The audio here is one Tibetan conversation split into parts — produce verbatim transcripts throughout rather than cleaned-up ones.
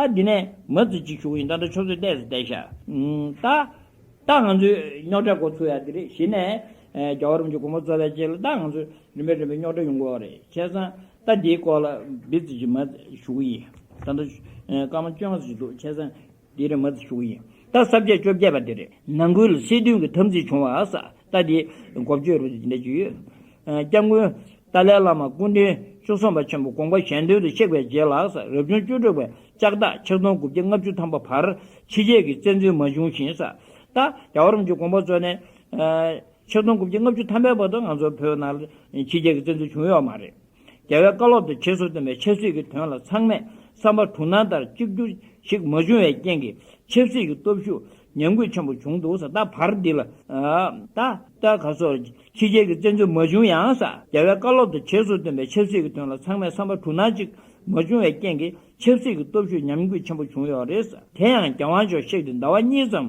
ད་འདི་ནས་མ་ཙི་ཅིག་ཞུ་གི་ཡིན། ད་ལྟ་ཆུ་ཚོད་བལྟས་སུ་བལྟས་ཤག་ཨུམ། ད་ད་ང་ཚོའི་རྙོག་དྲ་འགོ་ཚུགས་ཡ་འདི་རེད། གཞི་ནས་ཨེ་རྒྱལ་བ་རིན་པོ་ཆེ་དགོངས་པ་རྫོགས་པའི་རྗེས་ལ་ད་ང་ཚོ་རིམ་པས་རིམ་པས་རྙོག་དྲ་ཡོང་གི་ཡོད་རེད། བྱས་ཙང་ད་འདིའི་སྐོར་ལ་འདི་ཙི་ཅིག་མ་ཞུ་གི་ཡིན། ད་ལྟ་ཨེ་སྐར་མ་བཅོ་ལྔ་ཙམ་ཞིག་འདུག་བྱས་ཙང་འདི་རེད། མ་ཙི་ཞུ་གི་ཡིན། ད་ས་བཅད་བཅོ་བརྒྱད་པ་འདི་རེད། ནང་ཁུལ་ལ་སྲིད་དོན་གྱི་འཐབ་འཛིང་བྱུང་བ་ས། ད་འདི་འགོ་བརྗོད་རུ་འདི་འདྲ་ཅིག་ཡོད། ཨ་སྐྱབས་མགོན་ཏཱ་ལའི་བླ་མ་སྐུ་ཕྲེང་བཅུ་གསུམ་པ་ཆེན་པོ་དགོངས་པ་གཞན་དོན་དུ་གཤེགས་པའི་རྗེས་ལ་རབ་བྱུང་བཅུ་དྲུག་པའི་ལྕགས་སྟག་ཆིག་སྟོང་དགུ་བརྒྱ་ལྔ་བཅུ་ཐམ་པ་བར་ཕྱི་རྒྱལ་གྱི་བཙན་འཛུལ་མ་བྱུང་ཞིང་ས། ད་རྒྱལ་བ་རིན་པོ་ཆེ་དགོངས་པ་རྫོགས་ནས་ཨ་ཆིག་སྟོང་དགུ་བརྒྱ་ལྔ་བཅུ་ཐམ་པའི་བར་དུ་ང་ཚོ་བོད་ནང་ལ་ཕྱི་རྒྱལ་གྱི་བཙན་འཛུལ་བྱུང་ཡོད་མ་རེད། རྒྱལ་བའི་བཀའ་སློབ་དང་རྗེས་སུ་མཐུན་པའི་ཆབ་སྲིད་ཀྱི་དོན་ལ་ཚང་མས་བསམ་པ་དྲུག་སྣང་ལྟར་གཅིག་གྱུར་ཞིག་མ་བྱུང་བའི་རྐྱེན་གྱིས་ཆབ་སྲིད་ཀྱི་སྟོབས་ཤུགས་ཉམས་རྒུད་ཆེན་པོ་བྱུང་འདུག་ས། ད་བར་འདི་ལ་ཨ་ད་ད་ག་སོགས་ཕྱི་རྒྱལ་གྱི་བཙན་འཛུལ་མ་བྱུང་ཡང་ས། རྒྱལ་བའི་བཀའ་སློབ་དང་རྗེས་སུ་མཐུན་པའི་ཆབ་སྲིད་ཀྱི་དོན་ལ་ཚང་མས་བསམ་པ་དྲུག་སྣང་གཅིག་མ་བྱུང་བའི་རྐྱེན་གྱིས་ཆབ་སྲིད་ཀྱི་སྟོབས་ཤུགས་ཉམས་རྒུད་ཆེན་པོ་བྱུང་ཡོད་རེད་ས། དེ་ཡང་རྒྱལ་དབང་མཆོག་གཤེགས་ཏེ་ཟླ་བ་གཉིས་ཙམ།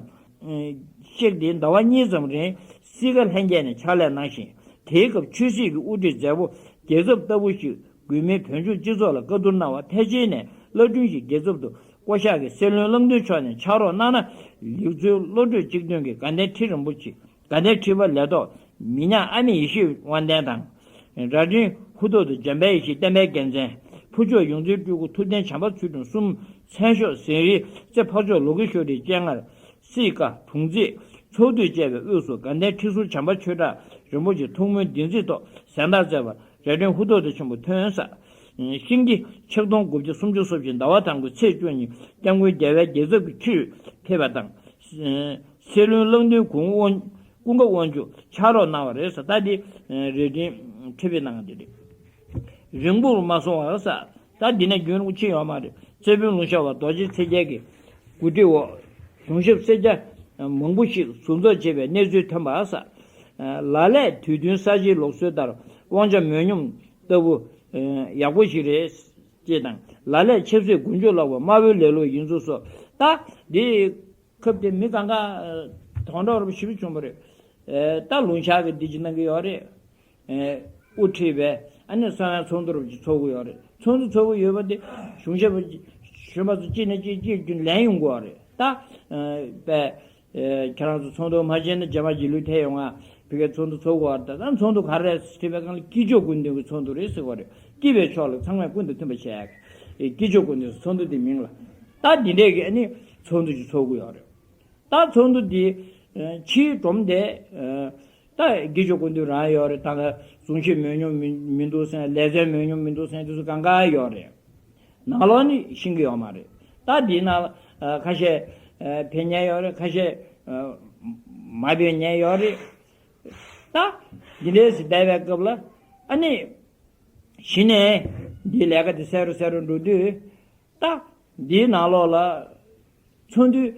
གཤེགས་ཏེ་ཟླ་བ་གཉིས་ཙམ་རིང་སྲིད་ཁ་ལྷན་རྒྱས་ནས་ཕྱག་ལས་གནང་ཞིང་། དེའི་སྐབས་ཆོས་སྲིད་ཀྱི་དབུ་ཁྲིད་མཛད་པོ་རྒྱལ་ཚབ་ལྟ་བུ་ཞིག་དགོས་མིན་བོད་ལྗོངས་སྤྱི་ཚོགས་ལ་བཀའ་བསྡུར་གནང་བ། ཐེག་ཆེན་ནས་བླ་སྤྲུལ་ཞིག་རྒྱལ་ཚབ་ཏུ་བསྐོ་གཞག་གིས་སྲིད་བློན་གླང་མདུན་མཆོག་ནས་ཕྱག་རོགས་གནང་ན་ལེགས་ཚུལ་བློ་གྲོས་གཅིག་མཐུན་གྱིས་དགའ་ལྡན་ཁྲི་རིན་པོ་ཆེ། དགའ་ལྡན་ཁྲི་པ་ལས་ཐོག་མི་ཉག་ཨ་མེས་ཡེ་ཤེས་དབང་ལྡན་དང་། རྭ་སྒྲེང་ཧུ་ཐོག་ཏུ་འཇམ་དཔལ་ཡེ་ཤེས་བསྟན་པའི་རྒྱལ་མཚན། ཕུར་ལྕོག་ཡོངས་འཛིན་སྤྲུལ་སྐུ་ཐུབ་བསྟན་བྱམས་པ་ཚུལ་ཁྲིམས་གསུམ། མཚན་ཤོག་ཟན་རིལ་རྩེ་ཕག་ཕྱོགས་ལོ་ཀེ་ཤྭ་རིའི་སྤྱན་སྔར། སྲིད་བཀའ་དྲུང་རྩིས་ཚོགས་འདུས་བཅས་པའི་དབུས་སུ་དགའ་ལྡན་ཁྲི་ཟུར་བྱམས་པ་ཆོས་གྲགས་རིན་པོ་ཆེ་ཐུགས་སྨོན་བདེན་ཚིག་ཐོག་གཟེངས་རྟགས་བསྩལ་བ། རྭ་སྒྲེང་ཧུ་ཐོག་ཏུ་ཆེན་པོ་ཐོན་ས། ཤིང་སྟེ་ཆིག་སྟོང་དགུ་བརྒྱ་སུམ་ཅུ་སོ་བཞི་ཟླ་བ་དང་པོའི་ཚེས་བཅུ་ཉིན་སྐྱབས་མགོན་རྒྱལ་བའི་རྒྱལ་ཚབ་ཀྱི་ཁྲིར་ཕེབས་པ་དང་། སྲིད་བློན་གླང་མདུན་གུང་དབང་སྐུ་འགབ་དབང་ཕྱུག་ཕྱག་རོགས་གནང་བ་རེད་ས། ད་འདི་རྭ་སྒྲེང་ཁྲི་པའི་གནང་བ་འདི་རེད། རིང་པོར་མ་སོང་བར་ས། ད་འདི་ནས་རྒྱུན་རིང་པོ་ཕྱིན་ཡོད་མ་རེད། རྩེ་ཕུན་ལུང་ཤར་བ་རྡོ་རྗེ་ཚེ་རྒྱལ་གྱི་གོ་སྒྲིག་འོག་གཞུང་ཞབས་སེར་སྐྱ་མང་པོ་ཞིག་ཟུར་འཛུགས་བྱས་པའི་གནས་ཚུལ་ཐོན་པ་ས། ལ་ལས་དུས་མཐུན་གསར་བརྗེའི་ལུགས་སྲོལ་ལྟར་དབང་ཆ་མོས་སྙོམས་ལྟ་བུ་ཡག་པོ་ཞིག་རེད། ཅེས་དང་། ལ་ལས་ཆབ་སྲིད་མགོ་མཇུག་ལོག་པའི་དམའ་བོའི་ལེ་ལོ་ཡིན་ཚུལ་སོགས། ད་འདི་སྐབས་དེ་མི་གང་ག་དོན་དག་རུ་ཞིབ་བྱུང་བ་རེད། ད་ལུང་ཤར་གྱི་འདི་ཅི་གནང་གི་ཡོད་རེད། དབུ་ཁྲིད་པས་ཨ་ནི་གསང་བའི་ཚོགས་འདུ་རུ་ཅིག་ཚོགས་ཀྱི་ཡོད་རེད། ཚོགས་འདུ་ཚོགས་ཀྱི་ཡོད་པ་དེ་གཞུང་ཞབས་གཞོན་པ་ཚོ་གཅིག་ནས་གཅིག་གཅིག་རྒྱུན་ལེན་ཡོང་གི་ཡོད་རེད། ད་པས། ཁྱེད་རང་ཚོ་ཚོགས་འདུ་མ་བྱས་ན་རྗེས་མ་རྗེས་ལུས་ཐེབས་ཡོང་ང་། ཕ་གིའི་ཚོགས་འདུ་ཚོགས་དགོས་པ་རེད། ད་ཚོགས་འདུ་ག་རེ་རེད་ཟེར་དྲིས་པའི་སྒང་ལ་དཀྱིལ་ཆོག་སྐུ་མདུན་གྱི་ཚོགས་འདུ་རེད་ཟེར་བ་རེད། སྐྱིད་པའི་ཕྱོགས་ལ་ཚང་མས་ཀུན་ཏུ་མཐུན་པ་བྱས་ཡག་གི་དཀྱིལ་ཆོག་སྐུ་མདུན་ཚོགས་འདུ་དེ་མིང་ལ། ད་འདི་འདྲས་ཀྱི་ཨ་ནི་ཚོགས་འདུ་ཞིག་ཚོགས་དགོས་ཡོད་རེད། ད་ཚོགས་འདུ་འདི་ཕྱིའི་སྒྲོམ་དེ་ད་དཀྱིལ་ཆོག་སྐུ་མདུན་རང་ཡོད་རེད། ད་ག་གཟུངས་གཞིག་མོས་སྙོམས་མི་མི་འདུག་ཟེར། ལེ་ཚན་མོས་སྙོམས་མི་འདུག་ཟེར། དེ་ཚོ་གང་ག་ཡོད་རེད། ནང་ལོགས་ནི་ཤེས་ཀྱི་ཡོད་མ་རེད། ད་འདི་ནང་ལ་ཁ་ཤས་ཕེབས་མཁན་ཡོད་རེད། ཁ་ཤས་མ་ཕེབས་མཁན་ཡོད་རེད། ད་འདི་འདྲས་སེ་བསྡད་པའི་སྐབས་ལ་ཨ་ནི་གཞི་ནས་འདི་ལས་ཀ་འདི་གསལ་རུ་གསལ་རུ་འགྲོ་དུས། ད་འདིའི་ནང་ལོགས་ལ་ཚོགས་འདུའི་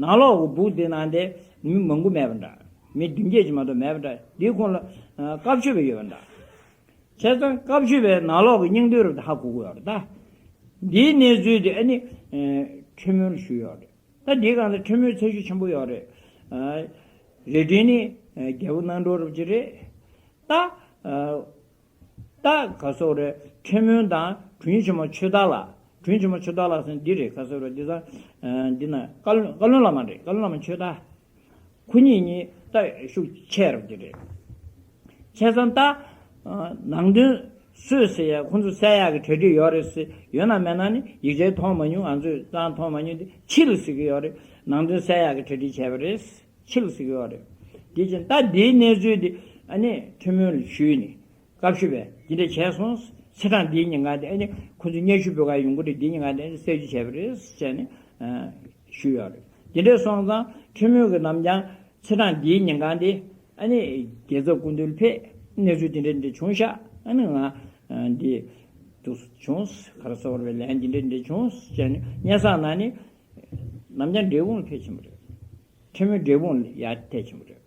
ནང་ལོགས་ཀྱི་སྦུག་འདི་ནང་དེ་མི་མང་པོ་མེད་པ་འདྲ། མི་བདུན་བརྒྱད་ཅིག་མ་གཏོགས་མེད་པ་འདྲ། འདིའི་ཁོངས་ལ་ཨ་བཀའ་ཆོས་པ་ཡོད་པ་འདྲ། བྱས་ཙང་བཀའ་ཆོས་པའི་ནང་ལོགས་ཀྱི་སྙིང་དོན་རུ་ཧ་གོ་གི་ཡོད་རེད་ད། འདིའི་གནས་ཚུལ་དེ་ཨ་ནི་ཨ་ཁྲི་སྨོན་ལ་ཞུས་ཡོད་རེད། ད་འདིའི་སྒང་ལ་ཁྲི་སྨོན་ཚད་གཞི་ཆེན་པོ་ཡོད་རེད། ཨ་རྭ་སྒྲེང་ནི་ཨ་རྒྱལ་པོ་རྣམ་གྲོལ་རབ་ཅིག་རེད། ད་ཨ་ད་ག་སོག་རེད། ཁྲི་སྨོན་དང་དྲུང་ཡིག་ཆེན་མོ་ཆོས་བདག་ལགས། དྲུང་ཡིག་ཆེན་མོ་ཆོས་བདག་ལགས་ཟེར་འདི་རེད། ག་སོག་རེད། འདི་ཚང་འདི་ན་བཀའ་བློན་བཀའ་བློན་བླ་མ་རེད། བཀའ་བློན་བླ་མ་ཆོས་བདག་ཁོ་གཉིས་གཉིས་ད་ཤུགས་ཆེ་རུ་འདི་རེད། བྱས་ཙང་ད་ནང་དོན་སུས་ཟེར་ཡ་ཁོང་ཚོ་གསལ་ཡག་གི་གྲ་སྒྲིག་ཡོད་རེད་ཟེར། ཡོད་ན་མེད་ན་ནི་ཡིག་ཆ་མཐོང་མ་མྱོང་། ང་ཚོས་ཙང་མཐོང་མ་མྱོང་དེ་ཕྱི་ལ་ཟེར་གི་ཡོད་རེད། ནང་དོན་གསལ་ཡག་གི་གྲ་སྒྲིག་བྱས་པ་རེད། ཕྱི་ལ་ཟེར་གི་ཡོད་རེད། དེ་བཞིན་ད་འདིའི་གནས་ཚུལ་འདི་ཨ་ནི་ཁྲི་སྨོན་ལ་ཞུས་ནས་བཀའ་ཆོས་པས་འདི་འདྲ་བྱས་སོང་། ཚེས་གྲངས་འདིའི་ཉིན་ག་དེ་ཨ་ནི་ཁོ་ཚོ་སྙན་ཞུ་འབུལ་ག་ཡོང་གི་རེད། འདིའི་ཉིན་ག་དེ་ཨ་ནི་གསལ་བརྗོད་བྱས་པ་རེད་ཟེར་ནས་ཞུས་ཡོད་རེད། འདི་འདྲ་སོང་ཙང་ཁྲི་སྨོན་གྱི་ནམ་བྱང་ཚེས་གྲངས་འདིའི་ཉིན་ག་དེ་ཨ་ནི་རྒྱལ་ཚབ་སྐུ་མདུན་ཕེབས། གནས་ཚུལ་འདི་འདྲ་འདི་འདྲ་བྱུང་ཤག་ཨ་ནི་ང་འདི་འདུག་བྱུང་། ག་རེ་ཟེར་བ་རེད། ལན་འདི་འདྲ་འདི་འདྲ་བྱུང་ཟེར་ནས་སྙན་སེང་གནང་ནས་ནམ་བྱང་འབྲས་སྤུངས་ལ་ཕེབས་ཕྱིན་པ་རེད། ཁྲི་སྨོན་འབྲས་སྤུངས་ལ་ཡར་ཐད་ཕྱིན་པ་རེད།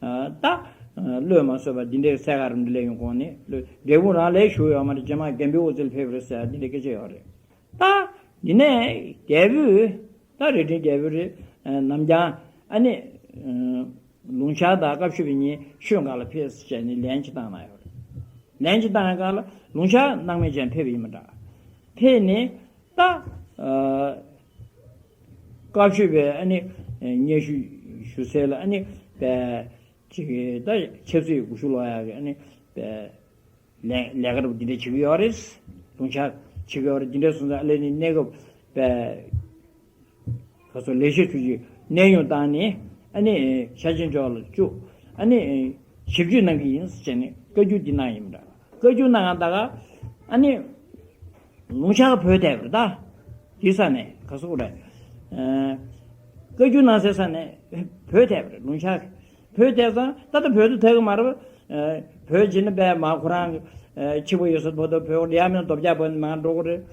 ཨ་ད་ཨ་བློས་མ་བཟོད་པ་འདི་འདྲའི་གསལ་ཁ་རིམ་གྲོ་སླེབས་ཡོང་གོང་ནས་བློས་འབྲས་སྤུངས་རང་ལ་བཞུགས་ཡོད་མ་རེད། རྗེས་མ་རྒན་པའི་དབུ་རྩེ་ལ་ཕེབས་པ་རེད་ཟེར་འདི་འདྲའི་སྐད་ཆ་ཡོད་རེད། ད་འདི་ནས་རྒྱལ་པོས་ད་རྭ་སྒྲེང་རྒྱལ་པོ་རེད། ཨ་ནམ་བྱང་ཨ་ནི་ཨ་ལུང་ཤར་དང་བཀའ་ཆོས་པ་གཉིས་ཤོད་སྒང་ལ་ཕེབས་ཟེར་ནས་ལན་ཅིག་བཏང་གནང་ཡོད་རེད། ལན་ཅིག་བཏང་ཡོད་སྒང་ལ་ལུང་ཤར་སྣང་མེད་ཅན་ཕེབས་པ་ཡིན་པ་འདྲ། ཕེབས་ནས་ད་ཨ་ བཀའ་ཤོད་པའི་ཨ་ནི་སྙན་ཞུ་ཞུ་སའི་ལ་ཨ་ནི་པའི་ཅིག་ད་ཆབ་སྲིད་སྒུལ་ཤུགས་སློག་ཡག་གི་ཨ་ནི་པའི་ལས་ལས་ཀ་འདྲ་པོ་འདི་འདྲ་བྱེད་ཀྱི་ཡོད་རེད། ལུང་ཤར་བྱེད་ཀྱི་ཡོད་རེད། འདི་འདྲ་སོང་ཙང་ཨ་ལས་ནི་གནས་སྐབས་པའི་ཁ་སོ་ལས་བྱེད་ཚོས་ཀྱི་གནས་དབྱུང་བཏང་ནས་ཨ་ནི་ཤར་ཆེན་ཕྱོགས་ལ་བཅུག་ཨ་ནི་ཞིབ་འཇུག་གནང་གི་ཡིན་ཟེར་ནས་བཀའ་བཀྱོན་འདི་གནང་ཡིན་པ་འདྲ། བཀའ་བཀྱོན་གནང་ག་ད་ག་ཨ་ནི་ལུང་ཤར་ག་བོད་ཐེབས་པ་རེད་ད། དེ་ས་ནས་ག་སོ་རེད། བཀའ་བཀྱོན་གནང་སའི་ས་ནས་བོད་ཐེབས་པ་རེད། ལུང་ཤར་ག་བོད་ཐེབས་ཙང་ད་ལྟ་བོད་དུ་ཐེབས་གི་མ་རེད། བོད་ཇི་ནི་པས་མ་ཁོ་རང་གི་ཕྱི་པོ་ཡོད་ས་བོད་དུ་བོད་ཡ་མིན་རྡོ་བརྒྱ་བོད་ནི་མ་འགྲོ་གི་རེད།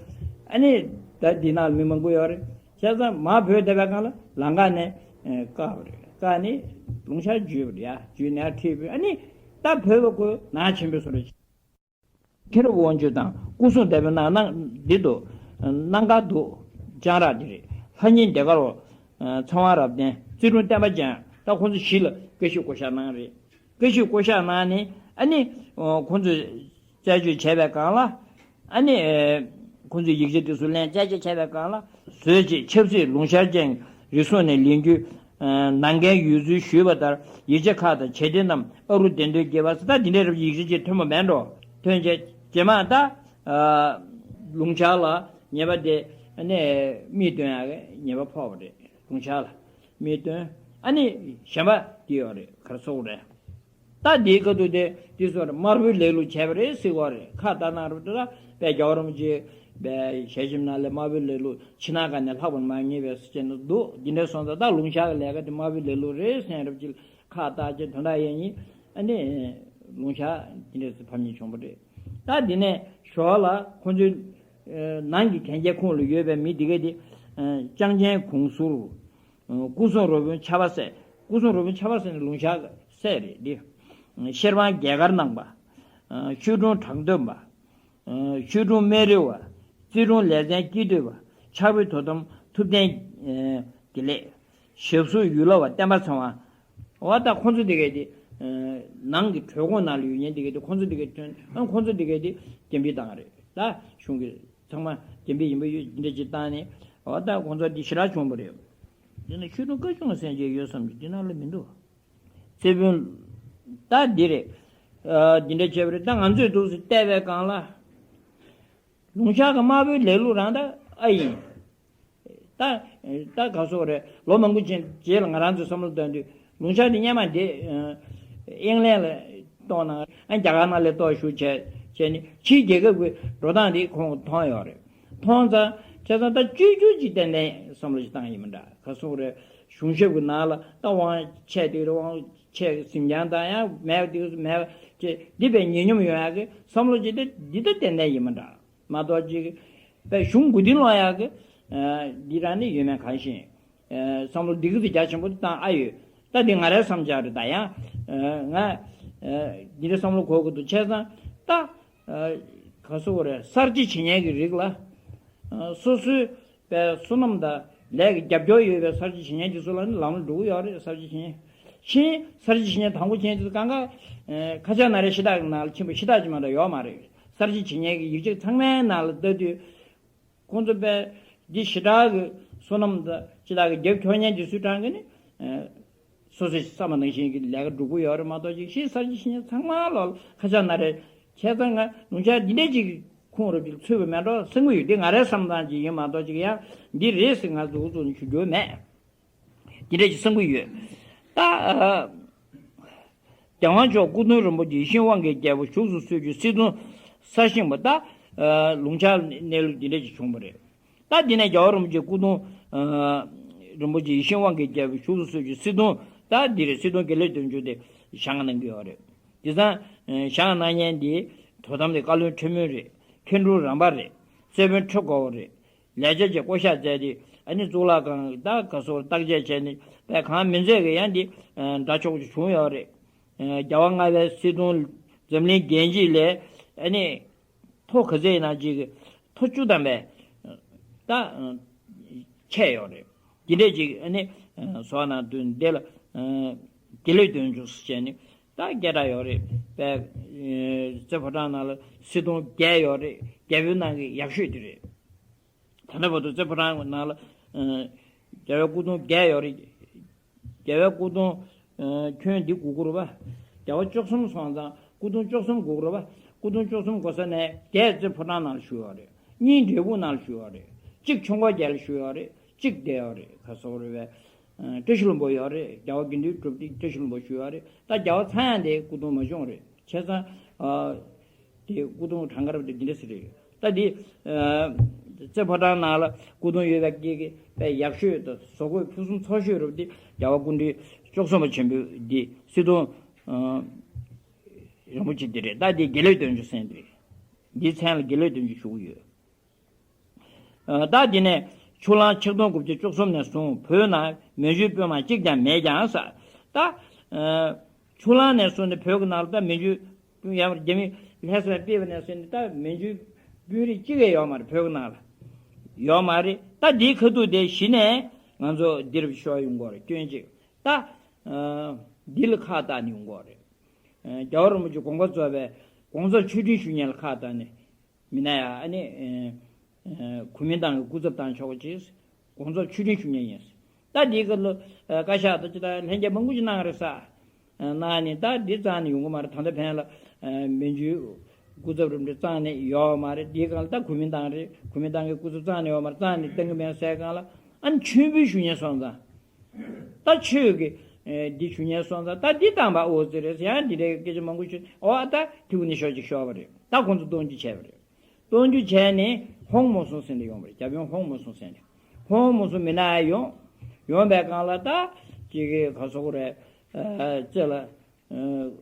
ཨ་ནི་ད་འདི་ནང་མི་མང་པོ་ཡོད་རེད། བྱས་ཙང་མ་བོད་དེ་བའི་སྒང་ལ་ལམ་ཁ་ནས་ཨེ་བཀག་པ་རེད། བཀག་ནས་ལུང་ཤར་བརྒྱུད་པ་རེད་ཡ། བརྒྱུད་ནས་ཁྲིད་པ་ཨ་ནི་ད་བོད་པ་ཁོ་ནང་ཆེན་པོའི་བཟོ་འདྲ། མཁྱེན་རབ་དབང་ཕྱུག་དང་སྐུ་གསུང་ཐེག་པའི་ནང་ན་འདི་དུ་གནང་ག་འདུག་སྤྱང་ར་འདི་རེད། ལྷ་ཉིན་ཟློས་གར་བ། ཚེ་དབང་རབ་བརྟན། བརྩེ་སྒྲུང་བསྟན་པ་ཅན། ད་ཁོང་ཚོ་བཞི་ལ་བཀའ་ཤོག་བསྐོ་བཞག་གནང་རེད། བཀའ་ཤོག་བསྐོ་བཞག་གནང་ནས་ཨ་ནི་ཁོང་ཚོས་རྩད་གཅོད་བྱས་པའི་སྒང་ལ་ཨ་ནི་ཁོང་ཚོས་ཡིག་ཆ་དེ་ཚོ་ལེན་རྩད་གཅོད་བྱས་པའི་སྒང་ལ་བཟོས་རྗེས་ཆབ་སྲིད་ལུང་ཤར་ཅན་རིགས་གསུམ་ནས་ལེན་རྒྱུ་ནང་འགན་ཡོད་ཚུལ་ཞུས་པ་ལྟར་ཡིག་ཆ་ཁག་དང་བྱེད་གཏེ་རྣམས་ཨ་རུ་བདེ་དོན་རྒྱས་པ་ཟེར་ད་འདི་འདྲའི་རབ་ཡིག་ཆ་ཅིག་ཐོན་པ་མེད་འགྲོ། ཐོན་རྗེས་རྗེས་མ་ད་ལུང་ཤར་ལ་ཉེས་པ་དེ་ཨ་ནི་མིས་སྟོན་ཡག་གི་ཉེས་པ་ཕོག་པ་རེད། ལུང་ཤར་ལ་མིས་སྟོན་ཨ་ནི་གཞན་པ་དེ་ཡོད་རེད། ག་རེ་ཟེར་དགོས་རེད། ད་འདིའི་སྐབས་དུ་དེ་དེ་ཚོར་དམར་པོའི་ལས་ལུགས་བྱས་པ་རེད་ཟེར་བ་རེད། ཁ་བཏགས་གནང་རུ་དེ་ལ་དཔལ་རྒྱལ་བ་རིན་པོ་ཆེ་དཔལ་ཞལ་ཆེམས་ནང་ལས་དམར་པོའི་ལས་ལུགས་ཕྱི་ནང་ག་ནས་ལྷག་པར་མ་ངེས་པའི་སུ་བྱས་ན་འདུག་འདི་འདྲ་སོང་ཙང་ད་ལུང་ཤར་གྱི་ལས་ཀ་དེ་དམར་པོའི་ལས་ལུགས་རེད་ཟེར་རབ་ཅིག་ཁ་བཏགས་ཀྱི་དོན་དག་ཡིན་ཡིན་ཨ་ནི་ལུང་ཤར་འདི་འདྲ་སུ་ཕམ་ཉེས་བྱུང་བ་རེད། ད་འདི་ནས་ཞོར་ལ་ཁོང་ཚོའི་ནང་གི་གན་རྒྱའི་ཁོངས་ལ་ཡོད་པའི་མི་འདི་གས་དེ་ལྕང་ཆེན་གུང་ཟུར། སྐུ་སྲུང་རོལ་པོན་ཆ་པ་སེ། སྐུ་སྲུང་རོལ་པོན་ཆ་པ་སེ་ནི་ལུང་ཤར་སེ་རེད་འདི། ཤེར་དབང་རྒྱལ་དཀར་གནང་པ། ཆོས་སྒྲོན་དྲང་འདོན་པ། ཆོས་སྒྲོན་སྨན་རི་བ། རྩིས་དྲུང་ལས་ཚན་སྐྱིད་སྡུག་པ། ཕྱག་དཔེ་དོ་དམ་ཐུབ་བསྟན་དགེ་ལེགས། ཞབས་ཟུར་ཡུལ་ལྷ་བ་བསྟན་པ་ཚེ་དབང་། འོ་ད་ཁོང་ཚོ་འདི་གས་དེ། ནང་གི་གྲོས་ཁོངས་ནང་ལ་ཡོད་མཁན་འདི་གས་དེ་ཁོང་ཚོ་འདི་གས་ཐོན་ཁོང་ཚོ་འདི་གས་དེ་རྒྱ་འབུད་བཏང་རེད་ད་གཞུང་གི། ཚང་མ་རྒྱ་འབུད་ཡིན་པ་ཡོད་འདི་འདྲ་ཅིག་བཏང་ནས་འོ་ད་ཁོང་ཚོ་འདི་ཞེ་དྲག་བྱུང་བ་རེད། འདི་ནི་ཆོས་སྒྲོན་བཀའ་ཆུང་སེང་གེ་ཡོད་བསམ་གྱི་འདི་ནང་ལ་མི་འདུག་རྩེ་དཔོན། ད་འདི་རེད། འདི་འདྲ་བྱས་པ་རེད། ད་ང་ཚོས་འདུག་སེ་བལྟས་པའི་སྒང་ལ། ལུང་ཤར་གྱི་དམར་པོའི་ལས་ལུགས་རང་ད་ཨ་ཡིན། ད་ད་ག་སོག་རེད། ལོ་མང་པོ་ཅན་རྗེས་ལ་ང་རང་ཚོས་བསམ་བློ་བཏང་དུས་ལུང་ཤར་འདི་སྔོན་མ་འདི་ཨིང་ལན་ལ་གཏོང་ན་ཨ་རྒྱ་གར་ནང་ལ་གཏོང་ཞུ་བྱས་བྱས་ནས་ཕྱིའི་རྒྱལ་ཁབ་ཀྱི་འགྲོ་སྟངས་འདི་ཁོང་མཐོང་ཡོད་རེད། མཐོང་ཙང་བྱས་ཙང་ད་བཅོས་བསྒྱུར་ཅིག་ཏན་ཏན་བསམ་བློ་ཞིག་བཏང་ཡིན་མི་འདྲ་ག་སོག་རེད། གཞུང་ཞབས་ཀྱི་ནང་ལ་ད་དབང་ཆད་དུས་དབང་ཆད་གཟིམ་འཇང་དང་ཡང་མེད་དུས་མེད་ཅེས་འདི་པའི་ཉེ་སྙོམས་ཡོང་ཡག་གི་བསམ་བློ་ཅིག་ད་འདི་ད་ཏན་ཏན་ཡིན་མི་འདྲ། མ་གཏོགས་ཅིག་པའི་གཞུང་མགོ་རྟིང་སློག་ཡག་གི་འདི་རང་ནི་ཡོད་མེད་གང་ཤེས། བསམ་བློ་འདི་གི་ཚེ་རྒྱ་ཆེན་པོ་བཏང་ཨ་ཡོད། ད་འདི་ང་རའི་བསམ་འཆར་རེད་ད་ཡང་། ང་འདི་འདྲའི་བསམ་བློ་འཁོར་གི་འདུག་བྱས་ཙང་ད་ག་སོ་རེད། གསར་བརྗེ་བྱེད་མཁན་གྱི་རིགས་ལ་སོ་སོའི་པའི་བསོད་ནམས་དང་ལས་ཀྱི་རྒྱབ་སྐྱོར་ཡོད་པའི་གསར་བརྗེ་བྱེད་མཁན་དེ་ཚོ་ལ་ནི་ལམ་ལ་འགྲོ་གི་ཡོད་རེད། གསར་བརྗེ་བྱེད་མཁན་ཕྱིན་གསར་བརྗེ་བྱེད་མཁན་དང་པོ་བྱེད་མཁན་དེ་ཚོ་གང་ག་ཁ་ཆག་ན་རེ་ཤི་ཏག་གི་ནང་ལ་ཕྱིན་པ་ཤི་ཏག་ཅིག་མ་གཏོགས་ཡོད་མ་རེད། གསར་བརྗེ་བྱེད་མཁན་གྱི་ཡིག་ཆ་ཚང་མའི་ནང་ལ་ལྟ་དུས། ཁོང་ཚོ་པས་འདི་ཞེ་དྲག་གི་བསོད་ནམས་དང་ཅི་དག་གི་རྒྱབ་ཁྱོར་ཉན་གྱི་སུས་དྲངས་ཀྱི་ནི། སོ་སོའི་བསམ་པ་ནང་བཞིན་གྱི་ལས་ཀ་སྒྲུབ་ཀྱི་ཡོད་རེད་མ་གཏོགས་ཅིག་ཤེས་གསར་བརྗེ་ཤེས་ཚང་མ་ལོ་ཁ་ཆག་ན་རེ་ཁྱད་མཚར་ང་ལུང་ཤར་འདི་འདྲས་ཅིག་ཁུངས་རུ་ཅིག་ཚུད་པ་མེད་འགྲོ་སེམས་ཀྱི་ཡོད་འདི་ང་རའི་བསམ་སྟངས་ཅིག་ཡིན་མ་གཏོགས་ཅིག་ཡང་འདི་རེད་ཟེར་ང་གཙོ་བོ་གཙོ་ནས་ཞུ་རྒྱུ་མེད། དེ་འདྲ་ཞིག་བསམ་གྱི་ཡོད། ད། རྒྱལ་དབང་མཆོག་སྐུ་གདུང་རིན་པོ་ཆེ་ཡིད་བཞིན་དབང་གི་རྒྱལ་པོ་བཞུགས་སུ་གསོལ་རྒྱུ་སྲིད་དོན་གསར་བཞེངས་པ་ད། ལུང་ཤར་གནས་ལུགས་འདི་འདྲ་ཞིག་བྱུང་བ་རེད། ད་འདི་ནས་རྒྱལ་བ་རིན་པོ་ཆེ་སྐུ་གདུང་། རིན་པོ་ཆེ་ཡིད་བཞིན་དབང་གི་རྒྱལ་པོ་བཞུགས་སུ་གསོལ་རྒྱུ་སྲིད་དོན་ད་འདི་རེད། སྲིད་དོན་དགེ་ལེགས་དོན་གཅོད་དེ་བཞེངས་གནང་གི་ཡོད་རེད། དེ་ཚང་བཞེངས་གནང་མཁན་འདི་དོ་དམ་དེ་བཀའ་བློན་ཁྲི་སྨོན་རེད། མཁན་དྲུང་རམ་པ་རེད། རྩེ་དཔོན་ཁྲི་གོ་བོ་རེད། ལས་བྱེད་ཀྱི་བསྐོ་བཞག་མཛད་དེ་ཨ་ནི་གཙུག་ལག་ཁང་ད་ག་སོར་བརྟག་དཔྱད་བྱས་ནས་པས་གང་མི་མཛད་ཀྱི་ཡང་འདི་འདྲ་ཆོག་ཅིག་བྱུང་ཡོད་རེད། རྒྱལ་བ་ལྔ་པའི་སྲིད་དོན་འཛམ་གླིང་རྒྱལ་སྤྱི་ལས་ཨ་ནི་ཐོག་ག་ཚད་ཡིན་ན་ཅིག་གི་ཐོག་བཅུ་ཐམ་པའི་ད་ཆད་ཡོད་རེད། འདི་འདྲས་ཅིག་ཨ་ནི་བཟོ་བ་ན་དོན་འདི་ལ་དགེ་ལེགས་དོན་གཅོད་ཟེར་བྱས་ནས་ད་སྐད་གྲགས་ཡོད་རེད། པས་རྩེ་ཕོ་བྲང་ནང་ལ་སྲིད་དོན་བརྒྱད་ཡོད་རེད། རྒྱལ་པོའི་ནང་གི་ཡག་ཤོས་དེ་རེད། ད་ལྟ་བར་དུ་རྩེ་ཕོ་བྲང་ནང་ལ་ རྒྱལ་བའི་སྐུ་གདུང་བརྒྱད་ཡོད་རེད། རྒྱལ་བའི་སྐུ་གདུང་། ཨ། ཁྱོན་འདི་དགུ་དགུ་རེད་པ། རྒྱལ་བ་བཅུ་གསུམ་སོང་ཙང་སྐུ་གདུང་བཅུ་གསུམ་དགོས་ཀྱི་རེད་པ། སྐུ་གདུང་བཅུ་གསུམ་དགོས་ས་ནས་བརྒྱད་རྩེ་ཕོ་བྲང་ནང་ལ་བཞུགས་ཡོད་རེད། གཉིས་འབྲས་སྤུངས་ནང་ལ་བཞུགས་ཡོད་རེད། གཅིག་ཆོས་འཁོར་རྒྱལ་ལ་བཞུགས་ཡོད་རེད། གཅིག་བསྡད་ཡོད་རེད། ག་སོག་རེད་པས། ཨ། བཀྲ་ཤིས་ལྷུན་པོ་ཡོད་རེད། རྒྱལ་བ་དགེ་འདུན་གྲུབ་ཐིག་བཀྲ་ཤིས་ལྷུན་པོ་བཞུགས་ཡོད་རེད། ད་རྒྱལ་བ་ཚངས་དབྱངས་དེ་སྐུ་གདུང་མ་བྱུང་རེད། བྱས་ཙང་། ཨ། དེ་སྐུ་གདུང་གྲངས་ཀ་རེད་པ། དེ་འདི་འདྲ་ཟེར་རེད། ད་འདི། ཨ། རྩེ་ཕོ་བྲང་ནང་ལ་སྐུ་གདུང་ཡོད་པའི་སྐད་ཀྱི་དཔེ་ཡག་ཤོས་དང་བཟོ་བཀོད་ཕུན་སུམ་ཚོགས་ཤོས་རེད་པ། འདི་རྒྱལ་བ་སྐུ་ཕྲེང་བཅུ་གསུམ་པ་ཆེན་པོའི་འདི་སི་ཏུ། ཨ། རིན་པོ་ཆེ་འདི་རེད། ད་འདི་དགེ་ལེགས་དོན་གྲུབ་ཟེར་འདི་རེད། འདིའི་མཚན་ལ་དགེ་ལེགས་དོན་གྲུབ་ཞུ་གི་ཡོད། ཨ། ད་དེ་ནས་ཆུ་གླང་ཆིག་སྟོང་དགུ་བརྒྱ་བཅུ་གསུམ་ནས་བཟུང་བོད་ནང་མན་ཇུའི་དཔོན་དམག་གཅིག་ཀྱང་མེད་ཀྱང་ཟེར། ད། ཨ། ཆུ་གླང་ནས་བཟུང་ནས་བོད་ཀྱི་ནང་ལ་ད་མན་ཇུའི་དཔོན། ཡང་རྒྱ་མི་ལྷ་ས་པའི་པཱ་ལགས་ནས་བཟུང་ནས་ད་མན་ཇུའི་དཔོན་རིགས་གཅིག་ཀྱང་ཡོད་མ་རེད། བོད་ཀྱི་ནང་ལ་ཡོད་མ་རེད། ད་འདིའི་ཁ་ཐུག་དེ་གཞི་ནས་ང་ཚོ་འདིར་ཤོར་ཡོང་གི་རེད། སྐྱོན་གཅིག་ད། ཨ། འདི་ལ་ཁག་བཏགས་ནས་ཡོང་གི་རེད། ཨ། རྒྱལ་བ་རིན་པོ་ཆེ་དགོངས་པ་རྫོགས་པའི་དགོངས་རྫོགས་མཆོད་སྤྲིན་ཞུ་མཁན་ལ་ཁག་བཏགས་ནས། མི་ན་ཡ། ཨ་ནི། ཨ། གུས་མིང་ཏང་གི་སྐུ་ཚབ་བཏང་ཆོག་ཅེས་དགོངས་རྫོགས་མཆོད་སྤྲིན་ཞུ་མཁན་ཡིན། ད་འདིའི་སྐབས་ལ། ཨ། བཀའ་ཤག་དང་ཅི་དང་ལྷན་རྒྱས་མང་པོ་ཞིག་གནང་རེད་ཟེར། ཨ། གནང་ནས་ད་འདི་རྩ་ནས་ཡོང་གི་མ་རེད། ད་ལྟ་ཕན་ལ། ཨ། མན་ཇུའི་སྐུ་ཚབ་རིམ་གྲོ་རྩ་ནས་ཡོད་མ་རེད། འདིའི་སྒང་ལ་ད་གུས་མིང་ཏང་རེད། གུས་མིང་ཏང་གི་སྐུ་ཚབ་རྩ་ནས་ཡོད་མ་རེད། རྩ་ནས་བཏང་གི་མེད་ཟེར་སྒང་ལ། ཨ་ནི་མཆོད་འབུལ་ཞུ་མཁན་སོང་ཙང་། ད་ཆོས་ཀྱི། ཨ། འདི་ཞུ་མཁན་སོང་ཙང་ད་འདི་བཏང་པ་འོ་ཙི་རེད། ཡང་འདི་འདྲའི་སྐད་ཆ་མང་པོ་ཞུ། འོ། ད་ཐི་གུ་ནི་ཤོ་ཅིག་ཤོར་བ་རེད། ད་ཁོང་ཚོ་སྟོང་འཇུག་བྱས་པ་རེད། སྟོང་འཇུག་བྱས་ནས་ཧོང་མོ་སུང་སེན་ལ་ཡོང་བ་རེད། རྒྱ་དཔོན་ཧོང་མོ་སུང་སེན་ལ། ཧོང་མོ་སུང་མི་ན་ཡ་ཡོང་། ཡོང་བའི་སྒང་ལ་ད་ཅིག་གི་ག་སོག་རེད། ཨ། རྩེ་ལ། ཨ།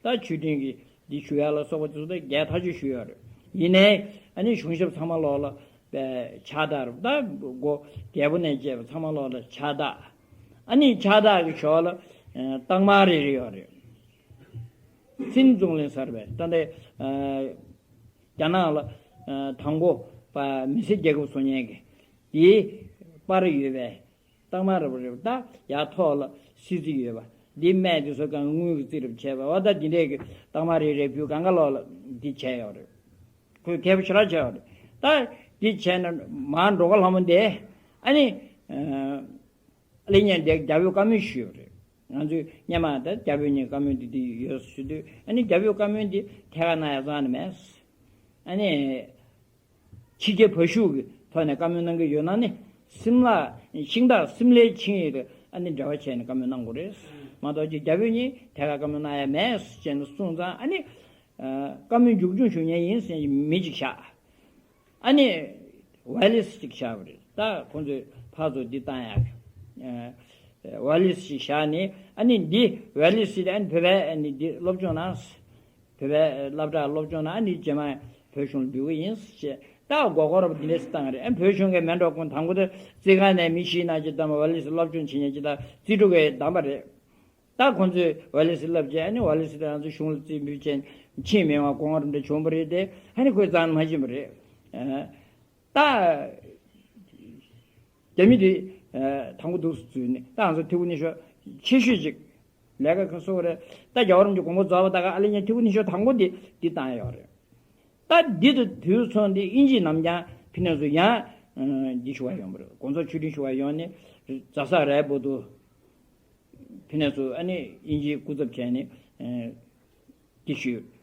ད་མཆོད་སྤྲིན་གྱི་འདི་ཞུ་ཡ་ལ་སོགས་པ་དེ་ཚོ་ད་རྒྱས་ཐག་ཆོད་ཞུ་ཡ་རེད། ཡིན་ནའི་ཨ་ནི་གཞུང་ཞབས་ཚང་མ་ལོག་ལ་པའི་ཕྱག་རྟགས་རེད། ད་སྒོ་རྒྱལ་པོ་ནས་བཅས་པ་ཚང་མ་ལོག་ལ་ཕྱག་རྟགས། ཨ་ནི་ཕྱག་རྟགས་ཀྱི་ཞོར་ལ། ཨ། རྟགས་མ་རེ་རེ་ཡོད་རེད། ཙིན་ཙུང་ལིན་ཟེར་བའི་ད་ལྟའི། ཨ། རྒྱ་ནག་ལ། ཨ། དང་པོ་པ་མི་སེར་རྒྱལ་ཁབ་བཟོ་མཁན་གྱི་དེའི་པར་ཡོད་པའི་རྟགས་མ་རེད་པ། རེད་པ། ད་ཡར་ཐོག་ལ་སི་ཙི་ཡོད་པ། འདི་སྨད་དེ་ཚོ་གང་དངུལ་གྱི་རྩིས་རུ་བྱས་པ། འོ། ད་འདི་འདྲས་ཀྱི་རྟགས་མ་རེ་རེ་བུ་གང་ག་ལོག་ལ་འདི་བྱས་ཡོད་རེད། ཁོས་མཁས་པོ་ཞེ་དྲག་བྱས་ཡོད་རེད། ད་འདི་བྱས་ན་མར་འགྲོ་ག་ལྷ་མོ་འདི། ཨ་ནི། ཨ། ཨ་ལེ་ཉན་དེ་རྒྱ་བོད་བཀའ་མོལ་ཞུས་པ་རེད། ང་ཚོས་སྔོན་མ་ད་རྒྱ་བོད་གཉིས་བཀའ་མོལ་འདི་འདི་ཡོད་ཞུ་དུས། ཨ་ནི་རྒྱ་བོད་བཀའ་མོལ་འདི་ཐད་ཀར་གནང་ཡ་རྩ་ནས་མེད། ཨ་ནི་ཕྱི་རྒྱལ་བ་ཤུག་གི་ཐོག་ནས་བཀའ་མོལ་གནང་གི་ཡོད་ན་ནི། སིམ་ལ་ཤིང་སྟག་སིམ་ལའི་ཆིངས་ཡིག་དེ་ཨ་ནི་འབྲེལ་བ་བྱས་ནས་བཀའ་མོལ་གནང་དགོས་རེད་མ་གཏོགས་ཀྱི་རྒྱ་བོད་གཉིས་ཐད་ཀར་བཀའ་མོལ་གནང་ཡ་མེད་ཟེར་ནས་གསུངས་ཙང་། ཨ་ནི། ཨ། བཀའ་མོལ་མཇུག་སྐྱོང་ཞུ་མཁན་ཡིན་ཟེར་མི་གཅིག་བཞག་ཨ་ནི་ཝེ་ལི་སི་གཅིག་བཞག་པ་རེད། ད་ཁོང་ཚོས་ཕར་ཚུར་འདི་བཏང་ཡག་ཨ། ཝེ་ལི་སི་གཅིག་བཞག་ནས། ཨ་ནི་འདི་ཝེ་ལི་སི་དེ་ཨ་ནི་བོད་པའི་ཨ་ནི་འདི་སློབ་སྦྱོང་གནང་། བོད་པའི་སློབ་གྲྭ་སློབ་སྦྱོང་གནང་། ཨ་ནི་རྗེས་མ་བོད་གཞུང་ལ་འབུལ་གི་ཡིན་ཟེར། ད་མགོ་སྐོར་བ་འདི་འདྲས་བཏང་རེད། ཨ། བོད་གཞུང་གི་མེད་འགྲོ། ཁོང་དང་པོ་དེ་རྩིས་ཁང་ནས་མི་བཞི་ནང་གཅིག་བདམས་པ། ཝེ་ལི་སི་སློབ་སྦྱོང་བྱེད་མཁན་གཅིག་དང་རྩིས་ཕྲུག་གིས་བདམས་པ་རེད། ད་ཁོང་ཚོས་ཝེ་ལི་སི་བསླབས་རྗེས། ཨ་ནི་ཝེ་ལི་སི་དེ་ང་ཚོ་གཞུང་ལ་རྩིས་འབུལ་བྱས་ཕྱིན་མེད་པ་དགོངས་པ་རེ་འདྲ་བྱུང་བ་རེད་དེ། ཨ་ནི་ཁོས་རྩ་ནས་མ་ཤེས་པ་རེད། ཨ། ད་རྒྱ་མི་དེ། ཨ། དང་པོ་འདུག་སེ་བརྫུས་ནས། ད་ང་ཚོ་ཐི་གུ་ནི་ཤོ་ཆེ་ཤོས་ཅིག་ལས་ཀ་ག་སོ་རེད། ད་རྒྱལ་བ་རིན་པོ་ཆེ་དགོངས་པ་རྫོགས་པ་ད་ག་ཨ་ལེ་ཉན་ཐི་གུ་ནི་ཤོ་དང་པོ་འདི་འདི་བཏང་ཡ་ཡོད་རེད། ད་འདི་དང་དུས་མཚུངས་འདི་དབྱིན་ཇིའི་ནམ་རྒྱང་ཕི་ནས་ཚུར་ཡང་འདི་ཞུ་བ་ཡོང་བ་རེད། དགོངས་རྫོགས་མཆོད་སྤྲིན་ཞུ་བ་ཡོང་ནས་རྫ་ས་རའི་བོ་དུ་ཕི་ནས་ཚུར་ཨ་ནི་དབྱིན་ཇིའི་སྐུ་ཚབ་བྱས་ནས་འདི་ཞུས།